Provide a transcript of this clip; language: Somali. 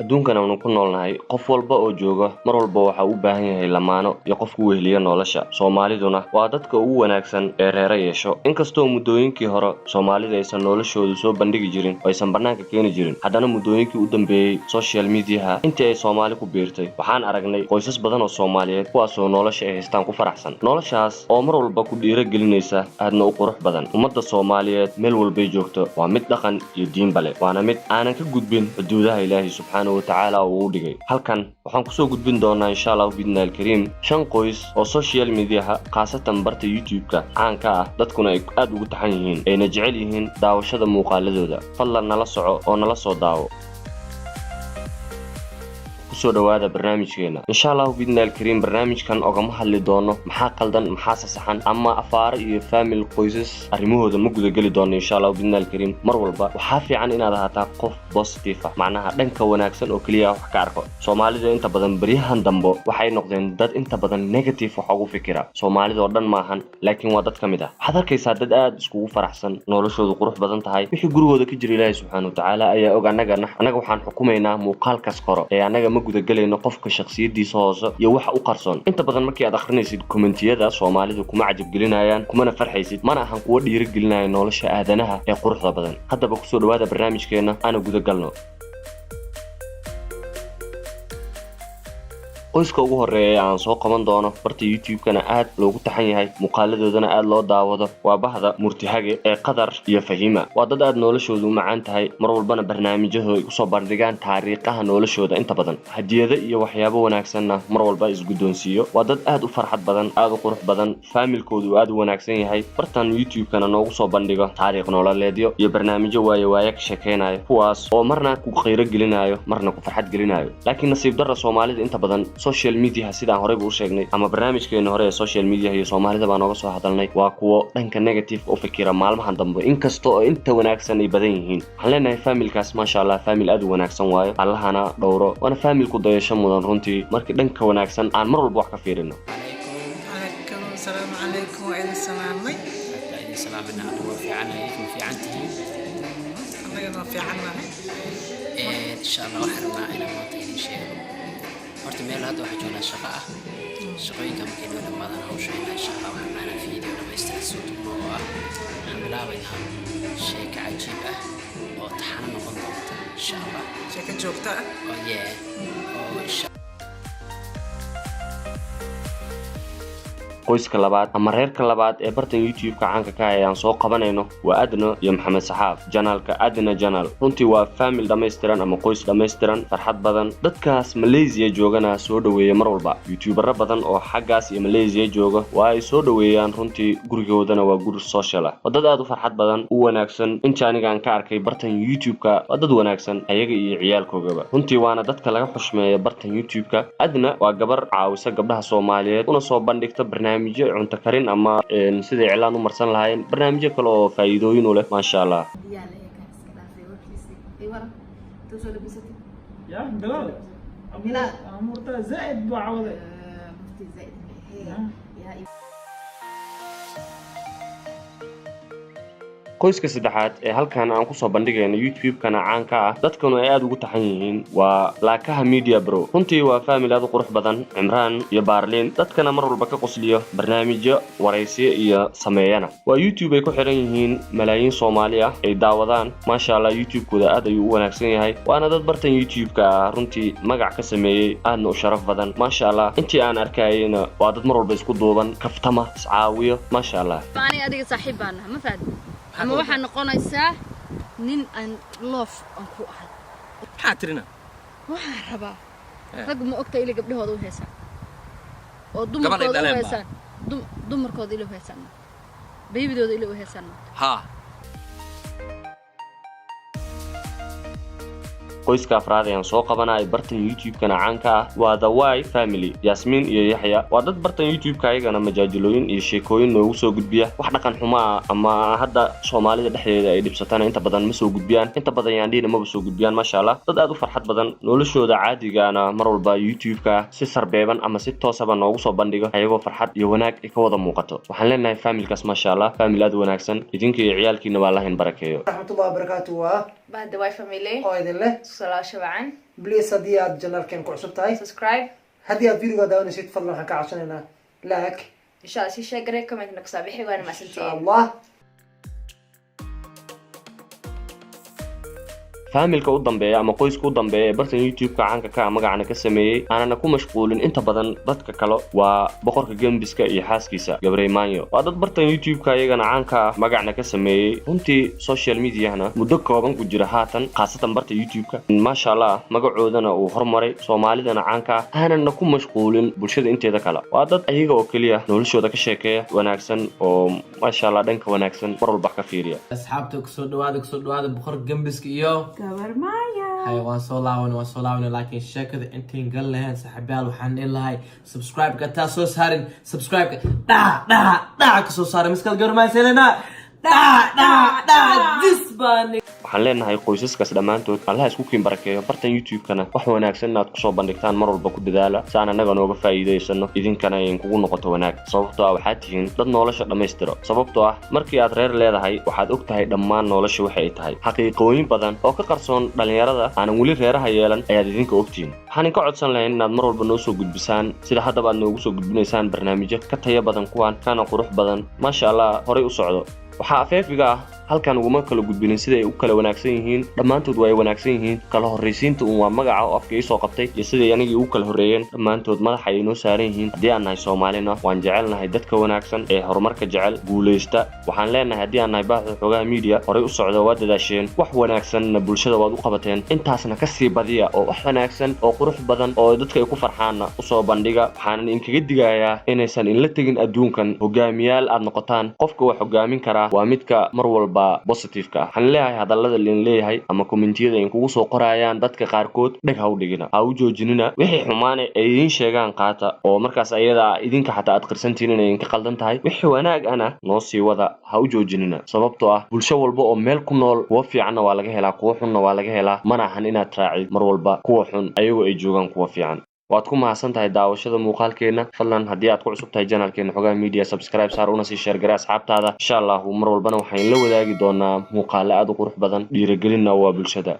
Adduunkan aanu ku noolnahay, qof walba oo jooga mar walba waxa uu u baahan yahay lamaano iyo qof ku weheliya nolosha. Soomaaliduna waa dadka ugu wanaagsan ee reero yeesho. Inkastoo muddooyinkii hore Soomaalida aysan noloshoodu soo bandhigi jirin oo aysan bannaanka keeni jirin, haddana muddooyinkii u dambeeyey social mediaha intii ay Soomaali ku biirtay, waxaan aragnay qoysas badan oo Soomaaliyeed kuwaasoo nolosha ay haystaan ku faraxsan, noloshaas oo mar walba ku dhiiro gelinaysa, aadna u qurux badan. Ummadda Soomaaliyeed meel walbay joogto waa mid dhaqan iyo diinba leh, waana mid aanan ka gudbin xuduudaha Ilaahay subxaanahu watacaala uu u dhigay. Halkan waxaan kusoo gudbin doonaa, insha Allahu biidni alkariim, shan qoys oo social mediaha, khaasatan barta YouTube-ka, caanka ah, dadkuna ay aad ugu taxan yihiin, ayna jecel yihiin daawashada muuqaaladooda. Fadlan nala soco oo nala soo daawo. Kusoo dhawaada barnaamijkeena, insha Allahu biidni alkariim. Barnaamijkan ogama hadli doono maxaa qaldan, maxaa sasaxan ama afaaro iyo family qoysas arrimahooda ma gudageli doono, insha Allahu biidni alkariim. Mar walba waxaa fiican inaad ahaataa qof positive ah, macnaha dhanka wanaagsan oo keliya wax ka arko. Soomaalida inta badan baryahan dambo waxay noqdeen dad inta badan negative wax ugu fikira. Soomaalida oo dhan maahan, laakiin waa dad ka mid ah. Waxaad arkaysaa dad aad iskugu faraxsan, noloshoodu qurux badan tahay. Wixii gurigooda ka jira Ilaahay subxaana watacaala ayaa og. Annaga waxaan xukumaynaa muuqaalkas koro ee annaga ma gudagelayno qofka shakhsiyadiisa hoose iyo waxa u qarsoon. Inta badan markii aad akhrinaysid commentiyada Soomaalidu, kuma cajabgelinayaan, kumana farxaysid, mana ahan kuwa dhiirigelinaya nolosha aadanaha ee quruxda badan. Haddaba kusoo dhawaada barnaamijkeenna, aana gudagalno. Qoyska ugu horeeya ee aan soo qaban doono, barta YouTube-kana aad loogu taxan yahay, muuqaaladoodana aad loo daawado, waa bahda Murtihage ee Qadar iyo Fahima. Waa dad aad noloshoodu u macaan tahay, mar walbana barnaamijyahooda ay kusoo bandhigaan taariikhaha noloshooda, inta badan hadiyado iyo waxyaabo wanaagsanna mar walba isguddoonsiiyo. Waa dad aad u farxad badan, aad u qurux badan, faamilkoodu uu aad u wanaagsan yahay, bartan YouTube-kana noogu soo bandhigo taariikh nololeedyo iyo barnaamijyo waayo waaye ka sheekaynayo, kuwaas oo marna ku khayro gelinayo, marna ku farxad gelinayo. Laakiin nasiib darra, Soomaalida inta badan social mediaha, sidaan horeyba u sheegnay ama barnaamijkeena hore ee social media iyo Soomaalida baa nooga soo hadalnay, waa kuwo dhanka negative u fikira maalmahan dambe, inkasta oo inta wanaagsan ay badan yihiin. Waxaan leenahay faamilkaas, maasha Allah, faamil aad u wanaagsan waayo, Allahana dhowro, waana faamilku dayasho mudan runtii markii dhanka wanaagsan aan mar walba wax ka fiirino. Calaykum asalaamu calaykum, waa idin salaamay. Baa idin salaamina. Anigu waa fiicanahay, idin fiican tihiin? Annagana waa fiicannahay. Insha Allah waxaan rabnaa inaan maanta idin sheego. Horta meel hadda waxaa joognaa shaqo ah. Shaqooyinka markay noo dhammaadaan hawshayna, insha Allah waxaan rabnaa inaan video dhammaystiran soo dubno oo ah waxaan bilaabaynaa sheeko cajiib ah oo taxano noqon doonta, insha Allah. Sheeko joogto ah. Oo yeah, oo insha Qoyska labaad ama reerka labaad ee bartan YouTube-ka caanka ka ah ee aan soo qabanayno waa Adno iyo Maxamed Saxaaf, channelka Adna Channel. Runtii waa faamil dhammaystiran ama qoys dhammaystiran, farxad badan. Dadkaas Malaysia joogana soo dhoweeya mar walba. Youtubero badan oo xaggaas iyo Malaysia jooga waa ay soo dhoweeyaan runtii, gurigoodana waa guri social ah. Waa dad aad u farxad badan, u wanaagsan. Inta aniga aan ka arkay bartan YouTube-ka, waa dad wanaagsan ayaga iyo ciyaalkoogaba runtii, waana dadka laga xushmeeya bartan YouTube-ka. Adna waa gabar caawisa gabdhaha Soomaaliyeed, una soo bandhigta barnaamijyo cunto karin ama siday iclaan u marsan lahaayeen, barnaamijyo kale oo faa'iidooyin u leh, maasha Allah. Biyaa la eegaa, iska dhaafay warkiisi. Ay waran intuu soo labisatay? يا بلال. بلال. أمورته زائد بعوضة. Mufti zaid ma yaa. Qoyska saddexaad ee halkan aan kusoo bandhigayno, YouTube-kana caanka ah, dadkanu ay aad ugu taxan yihiin, waa Laakaha Media Bro. Runtii waa faamil aad u qurux badan, Cimraan iyo Baarliin, dadkana mar walba ka qosliyo, barnaamijyo waraysiyo iyo sameeyana. Waa YouTube ay ku xiran yihiin malaayiin Soomaali ah, ay daawadaan, maasha Allah. YouTube-kooda aad ayuu u wanaagsan yahay, waana dad bartan YouTube-ka ah runtii magac ka sameeyey, aadna u sharaf badan, maasha Allah. Intii aan arkayeyna waa dad mar walba isku duuban, kaftama, iscaawiyo, maasha Allah. Ani adiga saaxiib baan nahay, ma fahad? Ama waxaa noqonaysaa nin aan love aan ku ahay. Maxaa tirina? Waxaan rabaa, rag ma ogta ilay gabdhahooda u heesaan oo Gabadhay dumarkooda u dhaleen baa. heesaan, dumarkooda ilay u heesaan, baybidooda ilay u heesaan. Haa. Qoyska afraad ayaan soo qabanaya, bartan YouTube-kana caanka ah, waa The Y Family, Yaasmiin iyo Yaxya. Waa dad bartan YouTube-ka ayagana majaajilooyin iyo sheekooyin noogu soo gudbiya. Wax dhaqan xumo ah ama hadda Soomaalida dhexdeeda ay dhibsatana inta badan ma soo gudbiyaan, inta badan yaandhiina maba soo gudbiyaan, maasha Allah. Dad aad u farxad badan, noloshooda caadigaana mar walba YouTube-ka si sarbeeban ama si toosaba noogu soo bandhigo, ayagoo farxad iyo wanaag ay ka wada muuqato. Waxaan leenahay faamilkaas, maasha Allah, faamil aad u wanaagsan. Idinka iyo ciyaalkiina baa Allahin barakeeyo. Raxmatullahi wabarakaatu. Waa Bahda Y Family oo idin leh salaasho wacan. Please, haddii aad channelkeen ku cusub tahay, subscribe. Haddii aad videoga daawanaysid, fadlan waxaan ka codsanaynaa like. Insha Allah sii share garee, commentna kusoo bixi, waana Insha mahadsantihiin. Allah. Faamilka u dambeeya ama qoyska u dambeeya ee bartan YouTube-ka caanka ka ah, magacana ka sameeyey, aanana ku mashquulin inta badan dadka kale, waa boqorka gembiska iyo xaaskiisa Gabrey Manyo. Waa dad bartan YouTube-ka iyagana caanka ah, magacna ka sameeyey, runtii social mediahna muddo kooban ku jira haatan, khaasatan barta YouTube-ka. Maasha Allah, magacoodana uu hormaray, Soomaalidana caanka ah, aanana ku mashquulin bulshada inteeda kale. Waa dad ayaga oo keliya noloshooda ka sheekeeya, wanaagsan oo maasha Allah dhanka wanaagsan mar walba ka fiiriya. Asxaabta, kusoo dhawaada, kusoo dhawaada boqor gembiska iyo Gabar Maaya. Hay, waan soo laaban, waan soo laaban, laakiin sheekada intayn gal lahayn, saaxiibayaal, waxaan dhihi lahay subscribe-ka taa soo saarin, subscribe-ka dhac dhac dhac ka soo saaray miskal gabar Maaya selena, dhac dhac dhac this baan. Waxaan leenahay qoysaskaas dhammaantood Allaha isku kiin barakeeyo. Bartan YouTube-kana wax wanaagsan inaad kusoo bandhigtaan mar walba ku dadaala, si aan annaga nooga faa'iidaysano, idinkana ay kugu noqoto wanaag, sababtoo ah waxaad tihiin dad nolosha dhammaystiro. Sababtoo ah markii aad reer leedahay, waxaad og tahay dhammaan nolosha waxa ay tahay. Xaqiiqooyin badan oo ka qarsoon dhallinyarada aanan weli reeraha yeelan ayaad idinka ogtihiin. Waxaan idinka codsan lahayn inaad mar walba noo soo gudbisaan sida haddaba aad noogu soo gudbinaysaan barnaamijyo ka tayo badan kuwan, kana qurux badan. Maasha Allah, horay u socdo. Waxaa afeefiga ah halkan uguma kala gudbinin siday u kala wanaagsan yihiin. Dhammaantood waa ay wanaagsan yihiin. Kala horraysiinta uun waa magaca oo afka iisoo qabtay iyo siday anigii ugu kala horreeyeen. Dhammaantood madaxa ay inoo saaran yihiin. Haddii aan nahay Soomaalina, waan jecelnahay dadka wanaagsan ee horumarka jecel, guulaysta. Waxaan leenahay, haddii aan nahay Baaxda Xogaha Media, horay u socda. Waa dadaasheen, wax wanaagsanna bulshada waad u qabateen. Intaasna kasii badiya oo wax wanaagsan oo qurux badan oo dadka ay ku farxaanna usoo bandhiga. Waxaanan idinkaga digayaa inaysan inla tegin adduunkan. Hogaamiyaal aad noqotaan. Qofka wax hogaamin karaa waa midka mar walba positive-ka ah. Waxaan leeyahay, hadallada lin leeyahay ama commentiyada in kugu soo qorayaan dadka qaarkood, dheg ha u dhigina, ha u joojinina. Wixii xumaane ay idiin sheegaan qaata, oo markaas ayada idinka xataa aad qirsantihiin inay idinka qaldan tahay. Wixii wanaag ana noo sii wada, ha u joojinina, sababtoo ah bulsho walba oo meel ku nool kuwo fiicanna waa laga helaa, kuwo xunna waa laga helaa. Mana ahan inaad raacid mar walba kuwa xun ayagoo ay joogaan kuwa fiican. Waad ku mahadsan tahay daawashada muuqaalkeenna. Fadlan, haddii aad ku cusub tahay channelkeena Xogaha Media, subscribe saar, una sii share garee asxaabtaada. Insha Allahu mar walbana waxaan la wadaagi doonaa muuqaalo aad u qurux badan, dhiirigelinna waa bulshada.